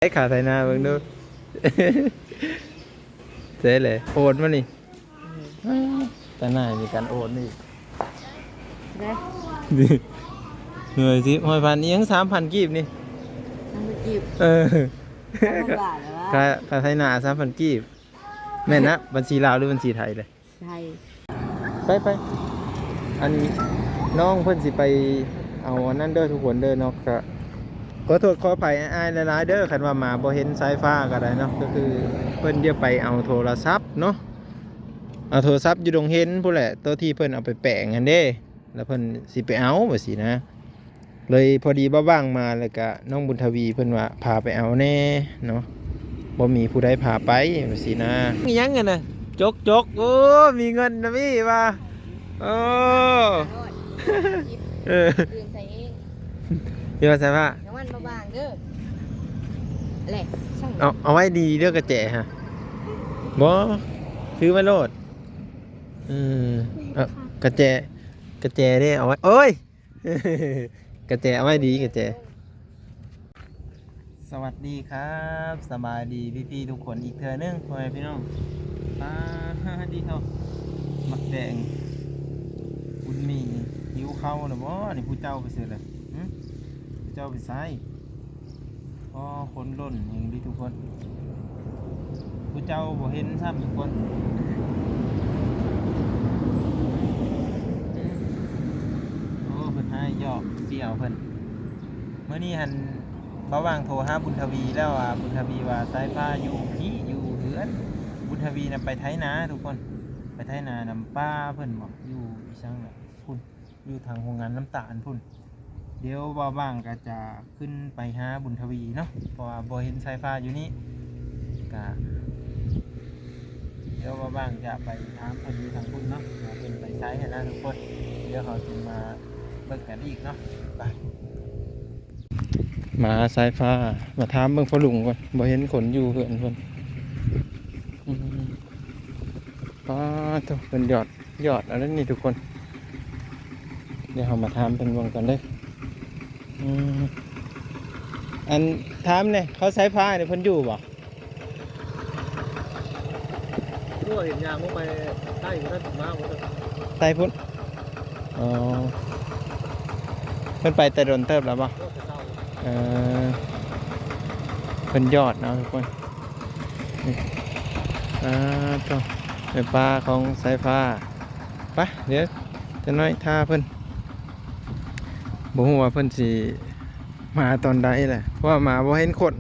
ໃຫ້ຂ້າໄຖນາເບິ່ງດູ. ເສຍເລີຍ ໂອນມານີ້. ຕາໜ້າມີການໂອນອີກ. ໄດ້ ໜ່ວຍສິບ ຮ້ອຍພັນ ອີ່ຫຍັງ ສາມພັນກີບນີ້. ສາມພັນກີບ. ເອີ ສາມພັນບາດແລ້ວວະ. ຄ່າ ຄ່າໄຖນາ ສາມພັນກີບ. ແມ່ນນະ ບັນຊີລາວ ຫຼື ບັນຊີໄທເລີຍ? ໄທ. ໄປ ໄປ ອັນ ນ້ອງເພິ່ນຊິໄປເອົາອັນນັ້ນເດີທຸກຄົນເດີເນາະ. ກະຂໍໂທດຂໍອະໄພອ້າຍໆຫຼາຍໆເດີ ຄັນວ່າມາບໍ່ເຫັນສາຍຟ້າກໍໄດ້ເນາະ. ກໍຄືເພິ່ນຈະໄປເອົາໂທລະສັບເນາະ ເອົາໂທລະສັບຢູ່ດົງເຫັນພຸ້ນແຫຼະ ໂຕທີ່ເພິ່ນເອົາໄປແປງຫັ້ນເດ້. ແລ້ວເພິ່ນຊິໄປເອົາວ່າຊີ້ນະ. ເລີຍພໍດີບ່າວຫວ່າງມາ ແລ້ວກະນ້ອງບຸນທະວີເພິ່ນວ່າພາໄປເອົາແດ່ເນາະ ບໍ່ມີຜູ້ໃດພາໄປວ່າຊີ້ນະ. ອີ່ຫຍັງຫັ້ນນະ ຈົກໆ ໂອ້ ມີເງິນນະມີວ່າ. ໂອ້ ເອີ ດື່ມໃສ່ເອງ ເອີ ໃສ່ຜ້າ ລາງວັນບ່າວຫວ່າງເດີ. ແຫຼະ ເອົາ ເອົາໄວ້ດີເດີກະແຈຮະ. ບໍ່ ຖືໄວ້ໂລດ. ເອີ ເອົາກະແຈ ກະແຈເດ້ ເອົາໄວ້ ໂອ້ຍ ກະແຈເອົາໄວ້ດີ ກະແຈ. ສະຫວັດດີຄັບ ສະບາຍດີພີ່ໆທຸກຄົນອີກເທື່ອໜຶ່ງ ພໍ່ແມ່ພີ່ນ້ອງ. ປາດ ດີເທົ່າ ໝາກແດງ ບຸນມີ ຫິວເຂົ້າແລ້ວບໍ່ນີ້? ຜູ້ເຈົ້າໄປໃສລະ? ຫຶ ຜູ້ເຈົ້າໄປໃສ? ອໍ ຄົນລົ້ນແຮງເດທຸກຄົນ ຜູ້ເຈົ້າບໍ່ເຫັນຊ້ຳທຸກຄົນ. ໂອ້ ເພິ່ນໃຫ້ຢອກສຽວເພິ່ນ. ມື້ນີ້ຫັ້ນ ບ່າວຫວ່າງໂທຫາບຸນທະວີແລ້ວວ່າ ບຸນທະວີວ່າສາຍຟ້າຢູ່ພີ້ ຢູ່ເຮືອນ. ບຸນທະວີນະໄປໄຖນາທຸກຄົນ ໄປໄຖນານຳປ້າເພິ່ນບໍ ຢູ່ອີ່ສັງລະ ພຸ້ນ ຢູ່ທາງໂຮງງານນ້ຳຕານພຸ້ນ. ດຽວບ່າວຫວ່າງກໍຈະຂຶ້ນໄປຫາບຸນທະວີເນາະ ເພາະວ່າບໍ່ເຫັນສາຍຟ້າຢູ່ນີ້. ກະ ດຽວບ່າວຫວ່າງຈະໄປຖາມເພິ່ນຢູ່ທາງພຸ້ນເນາະ ວ່າເພິ່ນໄປໃສຫັ້ນນະທຸກຄົນ. ດຽວເຮົາຈຶ່ງມາເບິ່ງກັນອີກເນາະ. ໄປ ມາຫາສາຍຟ້າ ມາຖາມເບິ່ງພໍ່ລຸງກ່ອນ ບໍ່ເຫັນຄົນຢູ່ເຮືອນເພິ່ນ. ອືມ ປາດໂທ້ ເພິ່ນຢອດ ຢອດເອົາແລ້ວນີ້ທຸກຄົນ. ດຽວເຮົາມາຖາມເພິ່ນເບິ່ງກ່ອນເດີ. ອືມ ອັນ ຖາມແດ່ ເຂົາສາຍຟ້ານີ້ເພິ່ນຢູ່ບໍ່? ໂອ້ ເຫັນຍ່າງລົງໄປໃຕ້ພຸ້ນ ມາບໍ່ທັນ ໃຕ້ພຸ້ນ. ອໍ ເພິ່ນໄປແຕ່ດົນເຕີບແລ້ວບໍ່? ໂອ້ ແຕ່ເຊົ້າ. ເອີ ເພິ່ນຢອດເນາະທຸກຄົນ. ນີ້ ອາ ໂທ້ ແມ່ປ້າຂອງສາຍຟ້າ. ໄປ ດຽວຈັກໜ້ອຍຖ້າເພິ່ນ ບໍ່ຮູ້ວ່າເພິ່ນຊິມາຕອນໃດແຫຼະ ເພາະວ່າມາບໍ່ເຫັນຄົນ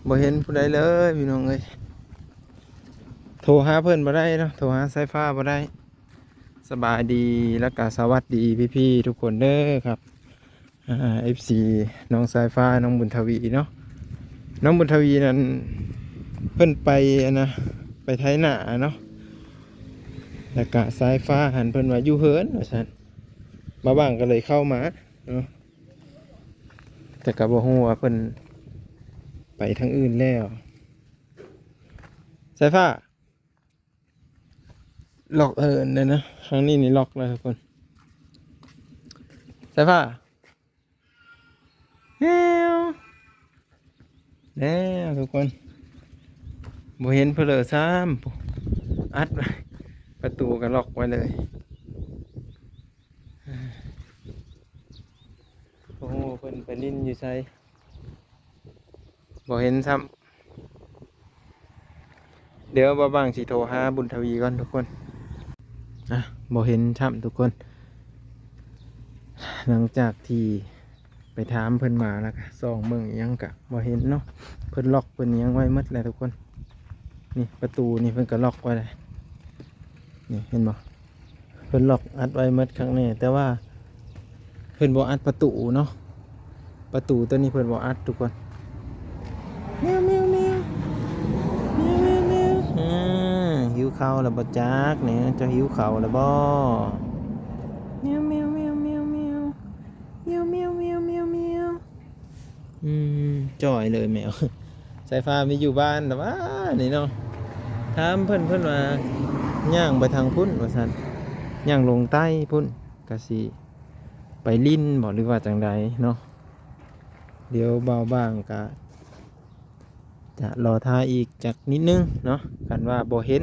ບໍ່ເຫັນຜູ້ໃດເລີຍພີ່ນ້ອງເອີຍ. ໂທຫາເພິ່ນບໍ່ໄດ້ເນາະ ໂທຫາສາຍຟ້າບໍ່ໄດ້. ສະບາຍດີ ແລ້ວກະສະຫວັດດີພີ່ໆທຸກຄົນເດີຄັບ. ອ່າ ເອັຟຊີ ນ້ອງສາຍຟ້າ ນ້ອງບຸນທະວີເນາະ. ນ້ອງບຸນທະວີນັ້ນ ເພິ່ນໄປອັນນະ ໄປໄຖນາເນາະ ແລ້ວກະສາຍຟ້າຫັ້ນເພິ່ນວ່າຢູ່ເຮືອນວ່າຊັ້ນ. ບ່າວຫວ່າງກໍເລີຍເຂົ້າມາເນາະ ແຕ່ກໍບໍ່ຮູ້ວ່າເພິ່ນໄປທາງອື່ນແລ້ວ. ສາຍຟ້າ ລັອກເອີນເດ້ນະ ທາງນີ້ນີ້ລັອກແລ້ວທຸກຄົນ. ສາຍຟ້າ ແລ້ວ ແລ້ວທຸກຄົນ ບໍ່ເຫັນເພິ່ນເລີຍຊ້ຳ ອັດໄວ້ ປະຕູກໍລັອກໄວ້ເລີຍ. ບໍ່ຮູ້ວ່າເພິ່ນໄປຫຼິ້ນຢູ່ໃສ ບໍ່ເຫັນຊ້ຳ. ດຽວບ່າວຫວ່າງຊິໂທຫາບຸນທະວີກ່ອນທຸກຄົນ. ອ່ະ ບໍ່ເຫັນຊ້ຳທຸກຄົນ. ຫຼັງຈາກທີ່ໄປຖາມເພິ່ນມາແລ້ວກະສ່ອງເບິ່ງອີ່ຫຍັງກະບໍ່ເຫັນເນາະ. ເພິ່ນລັອກເພິ່ນອີ່ຫຍັງໄວ້ໝົດແລ້ວທຸກຄົນ. ນີ້ປະຕູນີ້ເພິ່ນກໍລັອກໄວ້ແລ້ວ ນີ້ເຫັນບໍ່? ເພິ່ນລັອກອັດໄວ້ໝົດຄັກແນ່ ແຕ່ວ່າເພິ່ນບໍ່ອັດປະຕູເນາະ. ປະຕູຕົວນີ້ເພິ່ນບໍ່ອັດທຸກຄົນ. ແມວ ແມວ ແມວ ແມວ ແມວ ແມວ. ອືມ ຫິວເຂົ້າແລ້ວບໍ່ຈັກນີ້ ເຈົ້າຫິວເຂົ້າແລ້ວບໍ່? ແມວ ແມວ ແມວ ແມວ ແມວ. ແມວ ແມວ ແມວ ແມວ ແມວ. ອືມ ຈ່ອຍເລີຍແມວ. ສາຍຟ້າມີຢູ່ບ້ານລະຫວານີ້ເນາະ. ຖາມເພິ່ນ ເພິ່ນວ່າຍ່າງໄປທາງພຸ້ນວ່າຊັ້ນ ຍ່າງລົງໃຕ້ພຸ້ນ ກະຊິໄປຫຼິ້ນບໍ ຫຼືວ່າຈັ່ງໃດເນາະ. ດຽວບ່າວບ້າງກະຈະລໍຖ້າອີກຈັກນິດໜຶ່ງເນາະ. ຄັນວ່າບໍ່ເຫັນ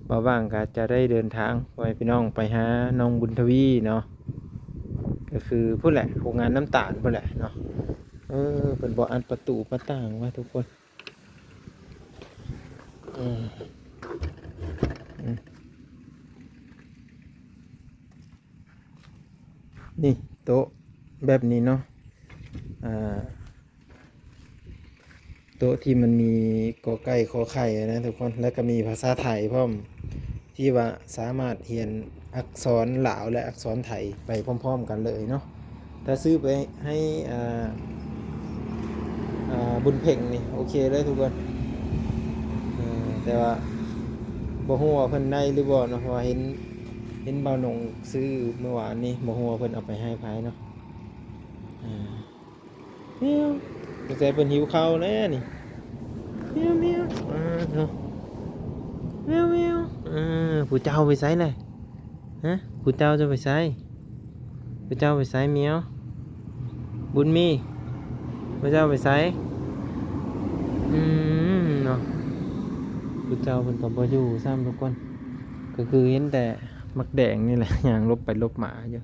ບ່າວບ້າງກະຈະໄດ້ເດີນທາງ ພໍ່ແມ່ພີ່ນ້ອງ ໄປຫານ້ອງບຸນທະວີເນາະ, ກໍຄືພຸ້ນແຫຼະ ໂຮງງານນ້ຳຕານພຸ້ນແຫຼະເນາະ. ເອີ ເພິ່ນບໍ່ອັດປະຕູປະຕ່າງວ່າທຸກຄົນ. ອືມ ອືມ ນີ້ໂຕະແບບນີ້ເນາະ ອ່າ ໂຕະທີ່ມັນມີ ກ ໄກ່ ຄ ໄຂ່ ນະທຸກຄົນ ແລ້ວກໍມີພາສາໄທພ້ອມ ທີ່ວ່າສາມາດຮຽນອັກສອນລາວ ແລະ ອັກສອນໄທໄປພ້ອມໆກັນເລີຍເນາະ. ຖ້າຊື້ໄປໃຫ້ ອ່າ ອ່າ ບຸນເພັງນີ້ ໂອເຄເລີຍທຸກຄົນ. ເອີ ແຕ່ວ່າບໍ່ຮູ້ວ່າເພິ່ນໄດ້ຫຼືບໍ່ເນາະ ເພາະວ່າເຫັນ ເຫັນບ່າວນົງຊື້ມື້ວານນີ້ ບໍ່ຮູ້ວ່າເພິ່ນເອົາໄປໃຫ້ໃຜເນາະ. ອ່າ ແມວ ສົງໄສເພິ່ນຫິວເຂົ້າແລ້ວນີ້. ແມວ ແມວ ອ່າ ໂທ້ ແມວ ແມວ ເອີ ຜູ້ເຈົ້າໄປໃສແລ້ວ? ຮະ ຜູ້ເຈົ້າຈະໄປໃສ? ຜູ້ເຈົ້າໄປໃສ ແມວ? ບຸນມີ ຜູ້ເຈົ້າໄປໃສ? ອືມ ເນາະ ຜູ້ເຈົ້າເພິ່ນກໍບໍ່ຢູ່ຊ້ຳທຸກຄົນ ກໍຄືເຫັນແຕ່ໝາກແດງນີ້ແຫຼະ ຍ່າງຫຼົບໄປຫຼົບມາຢູ່.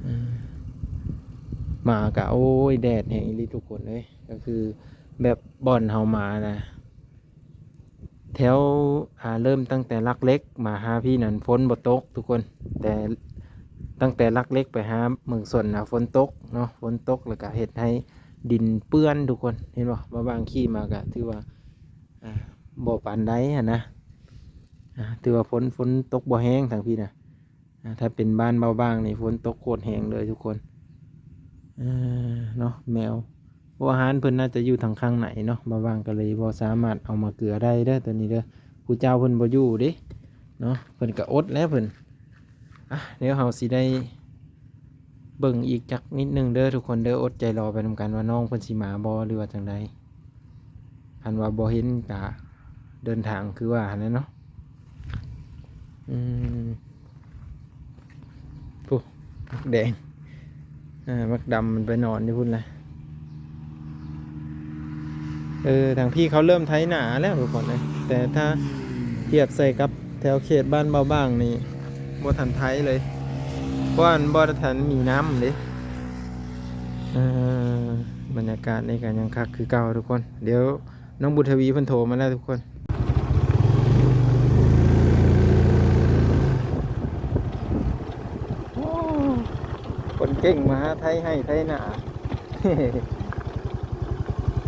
ອືມ ມາກະ ໂອ້ຍ ແດດແຮງອີ່ຫຼີທຸກຄົນເອີຍ. ກໍຄືແບບບ່ອນເຮົາມານະ ແຖວ ອ່າ ເລີ່ມຕັ້ງແຕ່ຫຼັກເຫຼັກມາຫາພີ້ນັ້ນ ຝົນບໍ່ຕົກທຸກຄົນ, ແຕ່ຕັ້ງແຕ່ຫຼັກເຫຼັກໄປຫາເມືອງຊົນນະ ຝົນຕົກເນາະ, ຝົນຕົກແລ້ວກະເຮັດໃຫ້ດິນເປື້ອນທຸກຄົນ. ເຫັນບໍ່? ບ່າວບ້າງຂີ່ມາກະຖືວ່າ ອ່າ ບໍ່ປານໃດຫັ້ນນະ, ອ່າ ຖືວ່າຝົນ ຝົນຕົກບໍ່ແຮງທາງພີ້ນະ. ອ່າ ຖ້າເປັນບ້ານບ່າວບ້າງນີ້ ຝົນຕົກໂຄດແຮງເລີຍທຸກຄົນ. ເອີ ເນາະ ແມວ ເພາະວ່າຮ້ານເພິ່ນໜ້າຈະຢູ່ທາງຂ້າງໃນເນາະ, ບ່າວບ້າງກໍເລີຍບໍ່ສາມາດເອົາມາເກືອໄດ້ເດີ ໂຕນີ້ເດີ. ຜູ້ເຈົ້າເພິ່ນບໍ່ຢູ່ເດ້ເນາະ, ເພິ່ນກໍອົດແລ້ວເພິ່ນ. ອ່ະ ດຽວເຮົາຊິໄດ້ເບິ່ງອີກຈັກນິດໜຶ່ງເດີທຸກຄົນເດີ, ອົດໃຈລໍໄປນຳກັນວ່ານ້ອງເພິ່ນຊິມາບໍ່ ຫຼືວ່າຈັ່ງໃດ. ຄັນວ່າບໍ່ເຫັນກະເດີນທາງຄືວ່າຫັ້ນແຫຼະເນາະ. ອືມ ພຸ້ນ ໝາກແດງ ເອີ ໝາກດຳມັນໄປນອນຢູ່ພຸ້ນແຫຼະ. ເອີ ທາງພີ້ເຂົາເລີ່ມໄຖນາແລ້ວທຸກຄົນເອີຍ, ແຕ່ຖ້າທຽບໃສ່ກັບແຖວເຂດບ້ານບ່າວບ້າງນີ້ ບໍ່ທັນໄຖເລີຍ ເພາະວ່າມັນບໍ່ທັນມີນ້ຳເດ້. ເອີ ບັນຍາກາດນີ້ກໍຍັງຄັກຄືເກົ່າທຸກຄົນ. ດຽວນ້ອງບຸນທະວີເພິ່ນໂທມາແລ້ວທຸກຄົນ. ໂອ້ ຄົນເກັ່ງມາໄຖໄຮ່ໄຖນາ.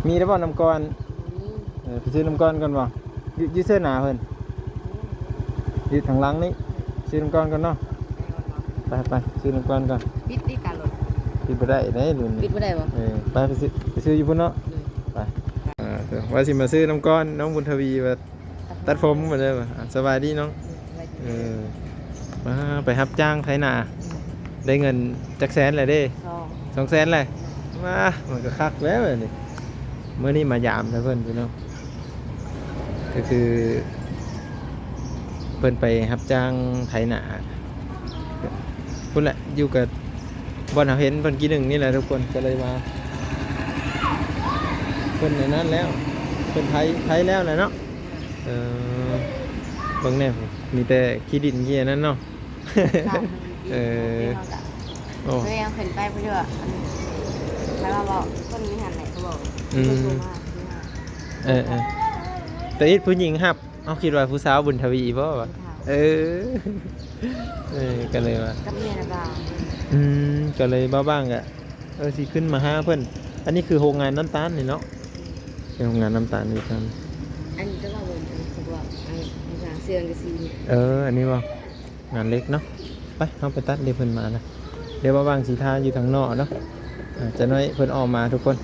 ມີແລ້ວບໍ່ນ້ຳກ້ອນ? ມີ. ເອີ ໄປຊື້ນ້ຳກ້ອນກ່ອນບໍ່? ຢູ່ ຢູ່ເສື້ອໜາເພິ່ນ ຢູ່ທາງຫຼັງນີ້. ຊື້ນ້ຳກ້ອນກ່ອນເນາະ. ໄປ ໄປ ຊື້ນ້ຳກ້ອນກ່ອນ. ປິດຕິກາລົດ ປິດບໍ່ໄດ້ເດ້ລຸ້ນນີ້. ປິດບໍ່ໄດ້ບໍ່? ເອີ ໄປ ໄປຊື້ ໄປຊື້ຢູ່ພຸ້ນເນາະ. ໂດຍ ໄປ. ອ່າ ວ່າຊິມາຊື້ນ້ຳກ້ອນ ນ້ອງບຸນທະວີວ່າຕັດຜົມ ບໍ່ໄດ້ວ່າ. ອ່າ ສະບາຍດີນ້ອງ. ເອີ ມາ ໄປຮັບຈ້າງໄຖນາ ອືມ ໄດ້ເງິນຈັກແສນແລ້ວເດ້? ສອງ ສອງແສນແລ້ວ. ມາ ມັນກໍຄັກແລ້ວນີ້. ມື້ນີ້ມາຢາມໃຫ້ເພິ່ນພີ່ນ້ອງ, ກໍຄືເພິ່ນໄປຮັບຈ້າງໄຖນາ ພຸ້ນແຫຼະ ຢູ່ກັບບ່ອນເຮົາເຫັນເພິ່ນກີ້ໜຶ່ງນີ້ແຫຼະທຸກຄົນ. ກໍເລີຍວ່າເພິ່ນອັນນັ້ນແລ້ວ ເພິ່ນໄຖ ໄຖແລ້ວແຫຼະເນາະ. ເອີ ເບິ່ງແດ່ ມີແຕ່ຂີ້ດິນຂີ້ອັນນັ້ນເນາະ. ເອີ ໂອ້ ເອີ ເຮົາຂຶ້ນໄປພຸ້ນເດີ. ອັນ ໃຜວ່າບອກຄົນນີ້ຫັ້ນແຫຼະ ເຂົາບອກ ອືມ ເພິ່ນໂທມາ. ເອີ ເອີ ແຕ່ອີດຜູ້ຍິງຮັບ ເຮົາຄິດວ່າຜູ້ສາວບຸນທະວີບໍ? ເອີ ເອີ ກໍເລີຍວ່າ ກັບເມຍນະບ່າວ. ອືມ ກໍເລີຍບ່າວບ້າງກະ ເອີ ຊິຂຶ້ນມາຫາເພິ່ນ. ອັນນີ້ຄືໂຮງງານນ້ຳຕານນີ້ເນາະ, ເປັນໂຮງງານນ້ຳຕານຢູ່ທາງ ອັນນີ້ກໍວ່າເພິ່ນ ເຂົາບອກ ອັນ ທາງເຊື່ອງກະຊິ. ເອີ ອັນນີ້ບໍ່ ງານເຫຼັກເນາະ. ໄປ ເຮົາໄປຕັດເດ ເພິ່ນມານະ. ດຽວບ່າວບ້າງຊິຖ້າຢູ່ທາງນອກເນາະ. ອ່າ ຈັກໜ້ອຍເພິ່ນອອກມາທຸກຄົນ,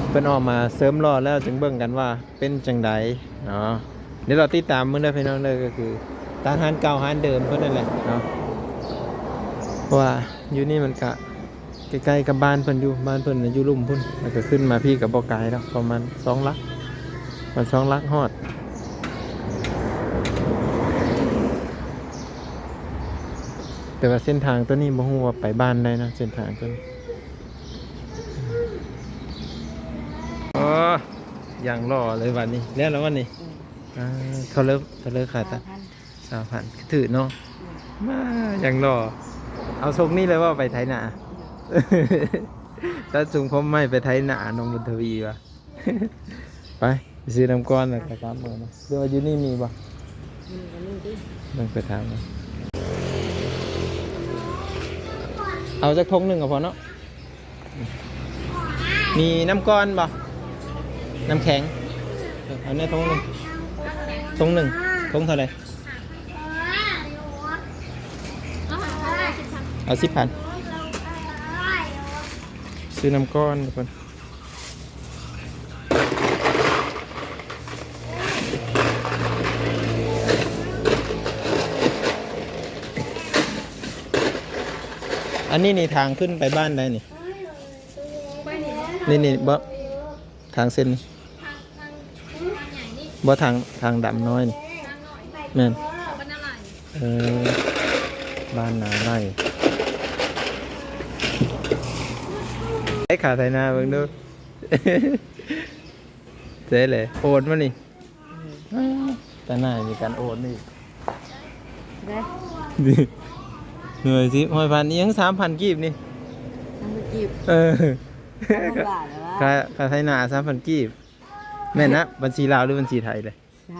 ເພິ່ນອອກມາເສີມຫຼໍ່ແລ້ວຈຶ່ງເບິ່ງກັນວ່າ ເປັນຈັ່ງໃດເນາະ. ດຽວລໍຕິດຕາມເບິ່ງເດີພີ່ນ້ອງເດີ, ກໍຄືຕາມຮ້ານເກົ່າຮ້ານເດີມເພິ່ນນັ້ນແຫຼະເນາະ, ເພາະວ່າຢູ່ນີ້ມັນກະໃກ້ໆກັບບ້ານເພິ່ນຢູ່, ບ້ານເພິ່ນນະຢູ່ລຸ່ມພຸ້ນ, ແລ້ວກໍຂຶ້ນມາພີ້ກໍບໍ່ໄກດອກ, ປະມານສອງຫຼັກ, ປະມານສອງຫຼັກຮອດ. ແຕ່ວ່າເສັ້ນທາງຕົວນີ້ບໍ່ຮູ້ວ່າໄປບ້ານໃດນະ, ເສັ້ນທາງຕົວນີ້ ຢ່າງຫຼໍ່ເລີຍບັດນີ້. ແລ້ວລະບັດນີ້ ອືມ ອ່າ ເທົ່າເລີ ເທົ່າເລີຄ່າຕັດ? ຊາວພັນ. ຊາວພັນ ຖືກເນາະ. ອືມ ມາ ຢ່າງຫຼໍ່. ເອົາຊົງນີ້ເລີຍບໍ່ ໄປໄຖນາ? ອືມ ຕັດຊົງຜົມໃໝ່ໄປໄຖນາ ນ້ອງບຸນທະວີວ່າ. ໄປ ໄປຊື້ນ້ຳກ້ອນແລ້ວກໍກັບເມືອນະ. ຫຼືວ່າຢູ່ນີ້ມີບໍ່? ມີກໍມີຕິ. ເບິ່ງໄປຖາມເບິ່ງ. ເອົາຈັກຖົງໜຶ່ງກໍພໍເນາະ. ມີນ້ຳກ້ອນບໍ່? ນ້ຳແຂງ. ເອີ ເອົາແດ່ຖົງໜຶ່ງ. ຖົງໜຶ່ງ ຖົງເທົ່າໃດ? ເອົາສິບພັນ. ຊື້ນ້ຳກ້ອນທຸກຄົນ. ອັນນີ້ນີ້ທາງຂຶ້ນໄປບ້ານໃດນີ້? ນີ້ນີ້ບໍ່ ທາງເສັ້ນນີ້ ບໍ່ ທາງ ທາງດຳນ້ອຍນີ້. ແມ່ນ. ເອີ ບ້ານນາໄລ່. ໃຫ້ຂ້າໄຖນາເບິ່ງດູ. ເຈົ້ແຫຼະ ໂອນມານີ້. ຕາໜ້າມີການໂອນອີກ. ເດ້ ໜ່ວຍສິບ ຮ້ອຍ ພັນ ອີ່ຫຍັງ ສາມພັນກີບນີ້. ສາມພັນກີບ. ເອີ ສາມພັນບາດແລ້ວວະ. ຄ່າ ຄ່າໄຖນາສາມພັນກີບ. ແມ່ນນະ ບັນຊີລາວ ຫຼື ບັນຊີໄທເລີຍ? ໄທ.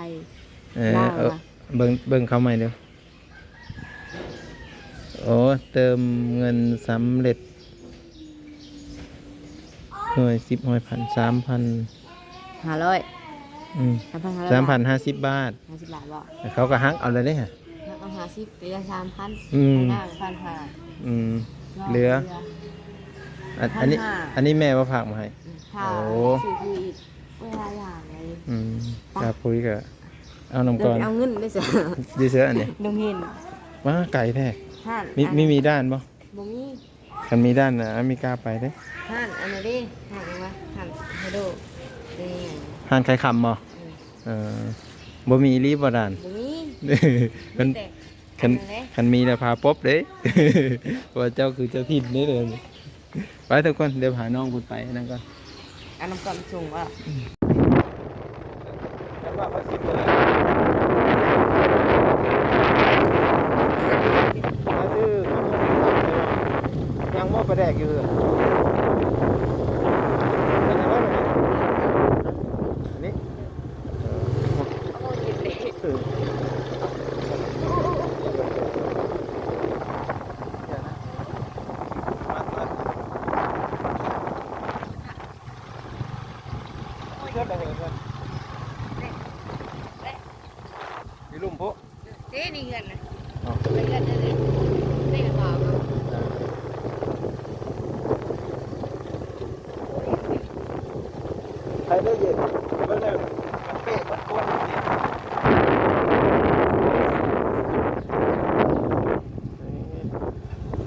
ເອີ ລາວ ເອີ ລະ ເບິ່ງ ເບິ່ງເຂົ້າໃໝ່ເດີ. ໂອ້ ເຕີມເງິນສຳເລັດ. ໜ່ວຍສິບ ຮ້ອຍ ພັນ ສາມພັນຫ້າຮ້ອຍ. ອືມ ສາມພັນຫ້າຮ້ອຍ ສາມພັນຫ້າສິບບາດ. ຫ້າສິບບາດບໍ່? ເຂົາກໍຫັກເອົາແລ້ວເດ້. ຫັກເອົາຫ້າສິບ ເຫຼືອສາມພັນ. ອືມ ໄປໜ້າພັນຫ້າ. ອືມ ເຫຼືອ ເຫຼືອ ອັນ ອັນນີ້ ພັນຫ້າ ອັນນີ້ແມ່ບໍ່ຝາກມາໃຫ້. ອືມ ໂອ້ ຊື້ຄືອີກ. ໂອ້ຍ ຫຼາຍຢ່າງເລີຍ. ອືມ ໄປ ຈາປຸ້ຍກໍເອົານຳກ່ອນ. ເອົາເງິນໄດ້ຊະ ຢູ່ເສືອອັນນີ້ ດົງເຫັນ. ມາໄກແທ້. ຮ້ານ ມີ ອັນ ມີ ມີດ້ານບໍ່? ບໍ່ມີ. ຄັນມີດ້ານນະ ອາເມລິກາໄປເດ້. ຮ້ານອັນນັ້ນເດ້ ຮ້ານຫຍັງວະ ຮ້ານໄຮໂດ ເດ້. ຮ້ານຂາຍຄຳບໍ່? ອືມ ເອີ ບໍ່ມີອີ່ຫຼີບໍ່ດ້ານ? ບໍ່ມີ. ຄັນ ມີແຕ່ ຄັນ ອັນນັ້ນເດ້ ຄັນມີແລ້ວພາປົບເດ້ ເພາະວ່າເຈົ້າຄືເຈົ້າຖິ່ນເດ້. ໄປທຸກຄົນ ດຽວພານ້ອງເພິ່ນໄປນັ້ນກ່ອນ. ອັນນຳກ່ອນສົ່ງວ່າ ຄັນວ່າພາສີເປີດ ມາຊື້ ຍັງບໍ່ປາແດກຢູ່ເຮືອນ. ອັນນີ້ ໂອ້ຍ ເອີ ຢູ່ລຸ່ມພຸ້ນ. ເດ້ ນີ້ເຮືອນນະ. ອໍ ເຮືອນເດີ ເດ້ ເຮືອນບ່າວເນາະ. ໃຜໄດ້ເຢັນ ເບິ່ງເດີ ເປະເບິດຄົນ.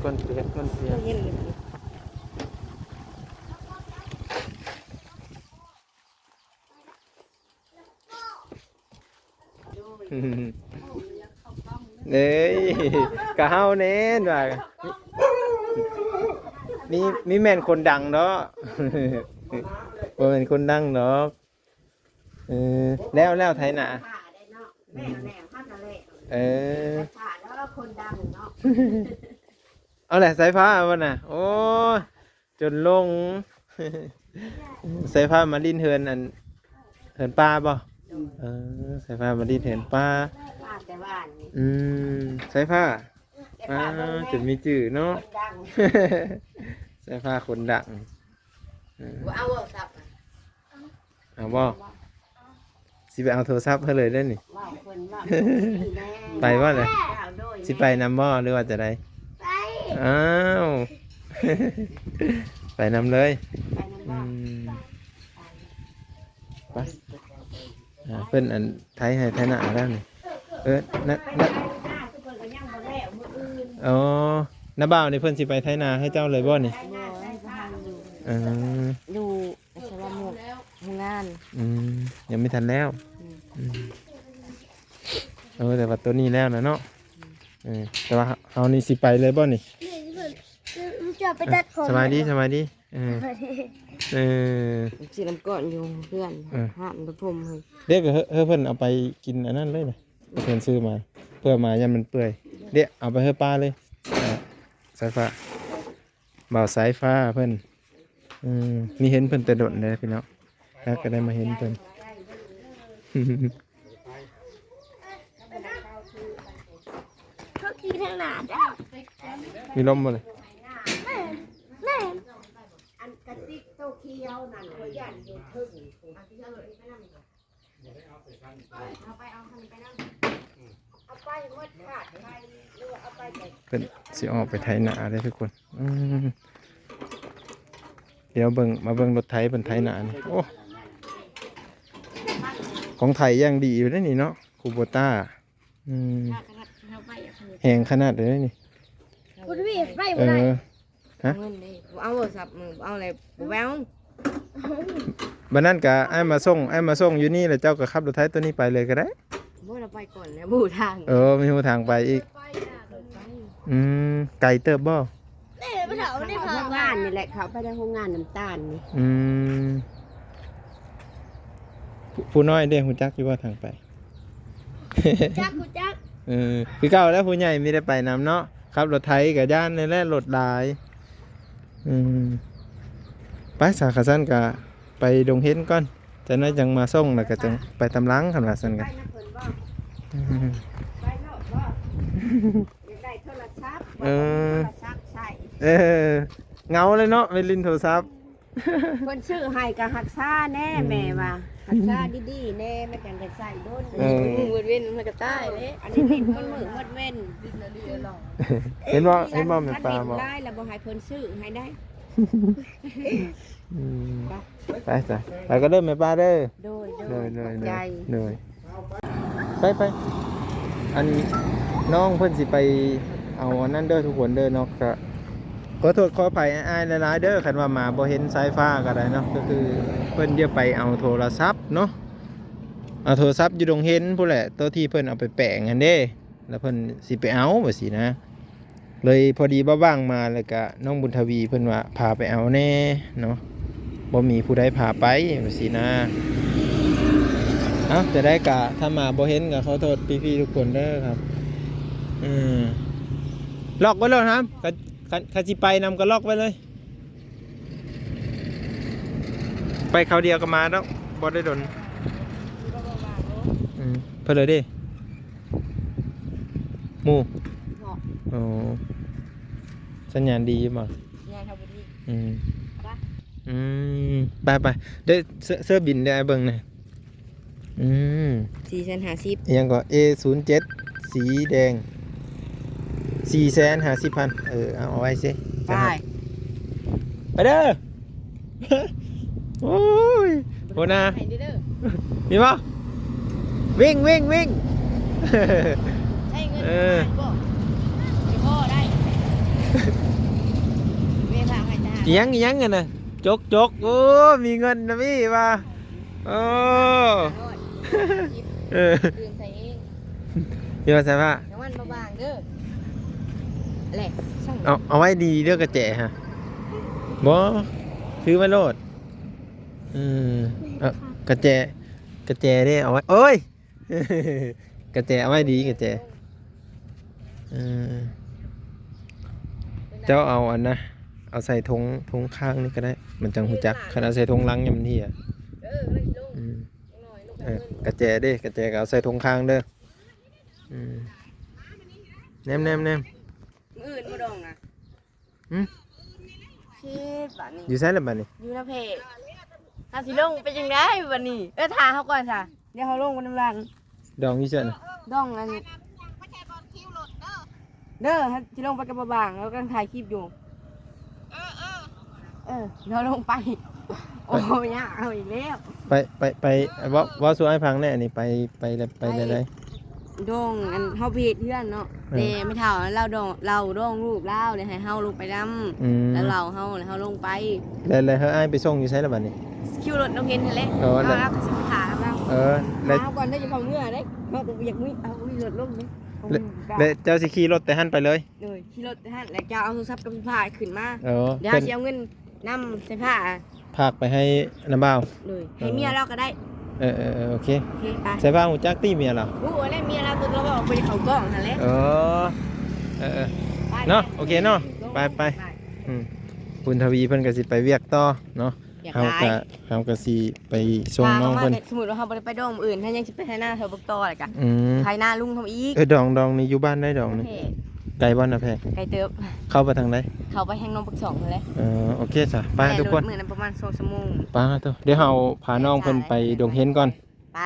ຄົນເປະ ຄົນເປະ ເຢັນ. ເອີຍ ກະເຮົາແນ່ວ່າ ມີ ມີແມ່ນຄົນດັງເນາະ ບໍ່ແມ່ນຄົນດັງດອກ. ເອີ ແລ້ວ ແລ້ວໄຖນາ. ແມ່ນແລ້ວ ເຮົາກໍແລ້ວ. ເອີ ໄຟຟ້າເນາະ ຄົນດັງເນາະ. ເອົາແຫຼະ ສາຍຟ້າມັນນະ ໂອ້ຍ ຈົນຫຼົງ. ສາຍຟ້າມາຫຼິ້ນເຮືອນ ອັນ ເຮືອນປ້າບໍ່? ອືມ ເອີ ສາຍຟ້າມາຫຼິ້ນເຮືອນປ້າ ມາແຕ່ວານນີ້. ອືມ ສາຍຟ້າ ສາຍຟ້າ ອ່າ ເບິ່ງແນ່ ຈົນມີຈື່ເນາະ ຄົນດັງ. ສາຍຟ້າຄົນດັງ. ເອີ ບໍ່ເອົາໂທລະສັບນະ? ເອົາບໍ່? ເອົາບໍ່? ຊິໄປເອົາໂທລະສັບໃຫ້ເລີຍເດ້ນີ້. ເວົ້າເພິ່ນເວົ້າ ໄປບໍ່ລະ? ຊິໄປນຳບໍ່ ຫຼືວ່າຈະໃດ? ໄປ. ອ້າວ ໄປນຳເລີຍ. ໄປນຳບໍ່? ອືມ ໄປ. ອ່າ ເພິ່ນອັນໄຖໄຮ່ໄຖນາແລ້ວນີ້. ເອີ ນະ ນະ ອໍ ນ້າບ່າວນີ້ເພິ່ນຊິໄປໄຖນາໃຫ້ເຈົ້າເລີຍບໍ່ນີ້? ບໍ່ ຍັງບໍ່ທັນຢູ່. ເອີ ຢູ່ ແຕ່ວ່າໝູ່ໂຮງງານ. ອືມ ຍັງບໍ່ທັນແລ້ວ. ອືມ ອືມ ເອີ ແຕ່ວ່າໂຕນີ້ແລ້ວນະເນາະ. ອືມ ເອີ ແຕ່ວ່າເຮົານີ້ຊິໄປເລີຍບໍ່ນີ້? ຈະໄປຕັດຜົມ. ສະບາຍດີ ສະບາຍດີ. ເອີ ສະບາຍດີ. ເອີ ຊື້ນ້ຳກ້ອນຢູ່ເຮືອນ ເອີ ຮ້ານລະພົມຫັ້ນ. ເດັກເຮີ ເຮີເພິ່ນເອົາໄປກິນອັນນັ້ນເລີຍນະ ເພິ່ນຊື້ມາ ເພື່ອມາຢ້ານມັນເປື່ອຍ. ເດັກເອົາໄປເຮີປ້າເລີຍ ສາຍຟ້າ ບ່າວສາຍຟ້າເພິ່ນ. ເອີ ນີ້ເຫັນເພິ່ນແຕ່ດົນເດ້ພີ່ນ້ອງ ແລ້ວກໍໄດ້ມາເຫັນເພິ່ນ. ເຂົາຂີ່ທາງໜ້າເດ້. ມີລົມບໍ່ເລີຍ? ແມ່ນ ແມ່ນ. ອັນກະຕິກໂຕຂຽວນັ້ນ ຂ້ອຍຢ້ານຢູ່ເທິງ ເອົາໄປ ເອົາຄັນໄປນຳ ເອົາໄປໝົດຂາດໄປ ຫຼືວ່າເອົາໄປແຕ່ ເພິ່ນຊິອອກໄປໄຖນາເດ້ທຸກຄົນ. ອືມ ດຽວເບິ່ງ ມາເບິ່ງລົດໄຖເພິ່ນໄຖນານີ້. ໂອ້ ຂອງໄຖຢ່າງດີຢູ່ເດ້ນີ້ເນາະ ຄູໂບຕ້າ. ອືມ ແຮງຂະໜາດເດ້ນີ້. ບໍ່ໄດ້ໄປ ເອີ ບໍ່ໄດ້ ຮະ ເອົາເງິນເດ້ ບໍ່ເອົາໂທລະສັບ ບໍ່ເອົາແລ້ວ ບໍ່ແວ່ງ. ບັດນັ້ນກະອ້າຍມາສົ່ງ ອ້າຍມາສົ່ງຢູ່ນີ້ ແລ້ວເຈົ້າກໍຂັບລົດໄຖໂຕນີ້ໄປເລີຍກໍໄດ້. ບໍ່ ລະໄປກ່ອນແລ້ວ ບໍ່ຮູ້ທາງ. ເອີ ມີຮູ້ທາງໄປອີກ. ອືມ ໄກເຕີບບໍ່? ເດ້ ໄປເຂົ້າໃນໂຮງງານນີ້ແຫຼະ ເຂົ້າໄປໃນໂຮງງານນ້ຳຕານນີ້. ອືມ ຜູ້ ຜູ້ນ້ອຍເດ້ ຮູ້ຈັກຢູ່ບໍ່ທາງໄປ? ຮູ້ຈັກ ຮູ້ຈັກ. ເອີ ຄືເກົ່າແລ້ວ ຜູ້ໃຫຍ່ມີແຕ່ໄປນຳເນາະ ຂັບລົດໄຖກໍຢ້ານນີ້ແຫຼະ ລົດຫຼາຍ. ອືມ ໄປສາ ຄັນຊັ້ນກໍໄປດົງເຫັນກ່ອນ ຈັກໜ້ອຍຈັ່ງມາສົ່ງ ແລ້ວກໍຈັ່ງໄປຕາມຫຼັງ ຄັນວ່າຊັ້ນກໍ. ອືມ ໄປໂລດບໍ່? ຢາກໄດ້ໂທລະສັບ ເອີ ໂທລະສັບໃຊ້. ເອີ ເຫງົາເລີຍເນາະ ໄປຫຼິ້ນໂທລະສັບ. ເພິ່ນຊື້ໃຫ້ກໍຮັກສາແດ່ ອືມ ແມ່ວ່າ ຮັກສາດີໆແດ່ ມັນຈັ່ງໄດ້ໃຊ້ດົນ. ເອີ ມື້ເວັນມັນກໍຕາຍເດ້ ອັນນີ້ຫຼິ້ນໝົດມື້ໝົດເວັນ. ເຫັນບໍ່ ເຫັນບໍ່ແມ່ປ້າບໍ່? ຫຼາຍແລ້ວບໍ່ໃຫ້ເພິ່ນຊື້ໃຫ້ໄດ້. ອືມ ໄປ ໄປຊະ ໄປກໍເດີແມ່ປ້າເດີ. ໂດຍ ໂດຍ ໂດຍ ຂອບໃຈ ໂດຍ. ໄປ ໄປ ອັນ ນ້ອງເພິ່ນຊິໄປເອົາອັນນັ້ນເດີທຸກຄົນເດີເນາະ. ກໍຂໍໂທດຂໍອະໄພອ້າຍໆຫຼາຍໆເດີ ຄັນວ່າມາບໍ່ເຫັນສາຍຟ້າກໍໄດ້ເນາະ. ກໍຄືເພິ່ນຈະໄປເອົາໂທລະສັບເນາະ ເອົາໂທລະສັບຢູ່ດົງເຫັນພຸ້ນແຫຼະ ໂຕທີ່ເພິ່ນເອົາໄປແປງຫັ້ນເດ້ ແລ້ວເພິ່ນຊິໄປເອົາວ່າຊີ້ນະ. ເລີຍພໍດີບ່າວບາງມາ ແລ້ວກະນ້ອງບຸນທະວີເພິ່ນວ່າພາໄປເອົາແດ່ເນາະ ບໍ່ມີຜູ້ໃດພາໄປວ່າຊີ້ນະ. ເອົ້າ ຈະໄດ້ກະ ຖ້າມາບໍ່ເຫັນກະຂໍໂທດພີ່ໆທຸກຄົນເດີຄັບ. ເອີ ລັອກໄວ້ໂລດຮຳ ຄັນ ຄັນ ຄັນຊິໄປນຳກະລັອກໄວ້ເລີຍ. ໄປຄາວດຽວກໍມາດອກ ບໍ່ໄດ້ດົນ. ອືມ ເພິ່ນເລີຍເດ້ ໝູ່. ອໍ ສັນຍານດີຢູ່ບໍ່? ສັນຍານເຮົາບໍ່ດີ. ອືມ ໄປ ອືມ ໄປໆ ເດີ ເສື້ອ ເສື້ອບິນເດີ ອ້າຍເບິ່ງແດ່. ອືມ ສີ່ແສນຫ້າສິບ ອີ່ຫຍັງກໍ ເອ ສູນເຈັດ ສີແດງ ສີ່ແສນຫ້າສິບພັນ. ເອີ ເອົາ ເອົາໄວ້ຊິ ໄປ ໄປເດີ. ໂອ້ຍ ໂຫນາ ໃຫ້ເດີ ມີບໍ່? ວິ່ງ ວິ່ງ ວິ່ງ ໃຊ້ເງິນ ເອີ ບໍ່ ບໍ່ໄດ້ ແມ່ພາໄປຕາ ອີ່ຫຍັງ ອີ່ຫຍັງຫັ້ນນະ ຈົກ ຈົກ ໂອ້ ມີເງິນນະມີວ່າ. ໂອ້ ຫ້າຮ້ອຍ ເອີ ຕື່ມໃສ່ເອງ ເອີ ໃສ່ຜ້າ ລາງວັນມາວາງເດີ ແຫຼະ ເອົາ ເອົາໄວ້ດີເດີກະແຈຮະ ບໍ່ ຖືໄວ້ໂລດ. ເອີ ເອົາກະແຈ ກະແຈເດ້ ເອົາໄວ້ ໂອ້ຍ ກະແຈເອົາໄວ້ດີ ກະແຈ. ເອີ ເຈົ້າເອົາອັນນະ ເອົາໃສ່ຖົງ ຖົງຂ້າງນີ້ກໍໄດ້ ມັນຈັ່ງຮູ້ຈັກ. ຄັນເອົາໃສ່ຖົງຫຼັງຍາມມັນເຫ່ຍ. ອືມ ເອີ ກະແຈເດ້ ກະແຈກໍເອົາໃສ່ຖົງຂ້າງເດີ. ອືມ ແນມໆໆ ມື້ອື່ນບໍ່ດອງນະ. ຫຶ ຊິບາດນີ້ ຢູ່ໃສລະບາດນີ້? ຢູ່ນາເພ ເຮົາຊິລົງໄປຈັ່ງໃດບາດນີ້? ເອີ ຖ້າເຮົາກ່ອນຊະ ດຽວເຮົາລົງໄປນຳຫຼັງ. ດອງຢູ່ໃສນະ? ດອງອັນ ເດີ ຊິລົງໄປກັບບ່າວບາງ ເຮົາກຳລັງຖ່າຍຄລິບຢູ່. ເອີ ເອີ ເອີ ດຽວລົງໄປ. ໂອ້ຍ ຍາກເອົາອີກແລ້ວ. ໄປ ໄປ ໄປ ເວົ້າ ເວົ້າສູ່ອ້າຍຟັງແດ່ ອັນນີ້ໄປ ໄປ ໄປແນວໃດ? ດອງ ອັນ ເຮົາໄປເຮັດເຮືອນເນາະ ເອີ ແຕ່ແມ່ເຖົ້າລາວດອງ ລາວດອງລູກລາວ ແລ້ວໃຫ້ເຮົາລົງໄປນຳ. ອືມ ລາວເລົ່າເຮົາ ແລ້ວເຮົາລົງໄປ. ແລ້ວ ແລ້ວໃຫ້ອ້າຍໄປສົ່ງຢູ່ໃສລະບາດນີ້? ຄິວລົດນ້ອງເຫັນຫັ້ນແຫຼະ. ອໍ ແລ້ວ ລາວກໍຊິໄປຖ້າລາວ. ເອີ ແລ້ວ ມາກ່ອນເດີ ຢ່າເຂົ້າເມືອເດ້ ເຮົາກໍບໍ່ຢາກມີ ເອົາ ມີລົດລົງເດ້. ແລ້ວ ແລ້ວເຈົ້າຊິຂີ່ລົດແຕ່ຫັ້ນໄປເລີຍ? ໂດຍ ຂີ່ລົດແຕ່ຫັ້ນ ແລ້ວເຈົ້າເອົາໂທລະສັບກັບພິມພ້າຂຶ້ນມາ. ເອີ ດຽວຊິເອົາເງິນ ນຳໃສ່ຜ້າ ຝາກໄປໃຫ້ນ້າບ່າວ ໂດຍ ໃຫ້ເມຍລາວກໍໄດ້ ເອີໆໆ ໂອເຄ ໂອເຄ ໄປ ໃສ່ຜ້າຮູ້ຈັກຕິເມຍລາວ ຮູ້ແລ້ວ ເມຍລາວຕົວລາວບໍ່ໄດ້ເຂົ້າກ້ອງຫັ້ນແຫຼະ ເອີ ເອີໆ ເນາະ ໂອເຄເນາະ ໄປໆ ອືມ ບຸນທະວີເພິ່ນກໍຊິໄປວຽກຕໍ່ເນາະ ວຽກຫຼາຍ ເຮົາກໍ ເຮົາກໍຊິໄປສົ່ງນ້ອງເພິ່ນ ສົມມຸດວ່າເຮົາບໍ່ໄດ້ໄປດອງມື້ອື່ນ ເຮົາຍັງຊິໄປໄຖນາເຂົາບັກຕໍ່ແລ້ວກະ ອືມ ໄຖນາລຸງເຮົາອີກ ເອີ ດອງ ດອງນີ້ຢູ່ບ້ານໃດ ດອງນີ້ ໂອເຄ ໄກບໍ່ນາແພງ ໄກເຕີບ ເຂົ້າໄປທາງໃດ ເຂົ້າໄປທາງໜອງປາກຊ່ອງຫັ້ນແຫຼະ ເອີ ໂອເຄຊະ ໄປທຸກຄົນ ແລ່ນລົດມື້ໜຶ່ງປະມານສອງຊົ່ວໂມງ ໄປໂຕ ດຽວເຮົາພານ້ອງເພິ່ນໄປດົງເຫັນກ່ອນ ໄປ